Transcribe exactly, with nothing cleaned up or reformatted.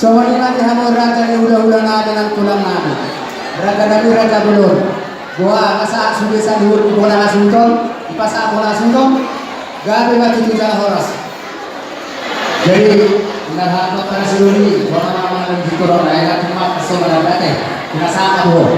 Songon i ma di hamu raja ni hulahula nami nang tulang nami. Raja nami raja bolon. Boha, masa sude saluhut bona hasuhuton, dipasahat bona hasuhuton. Gabe ma tutu jala horas. Jadi, na hata na sidoli, bona mama nang di korona, ya kan, cuma sobat date. Kena sama, bo.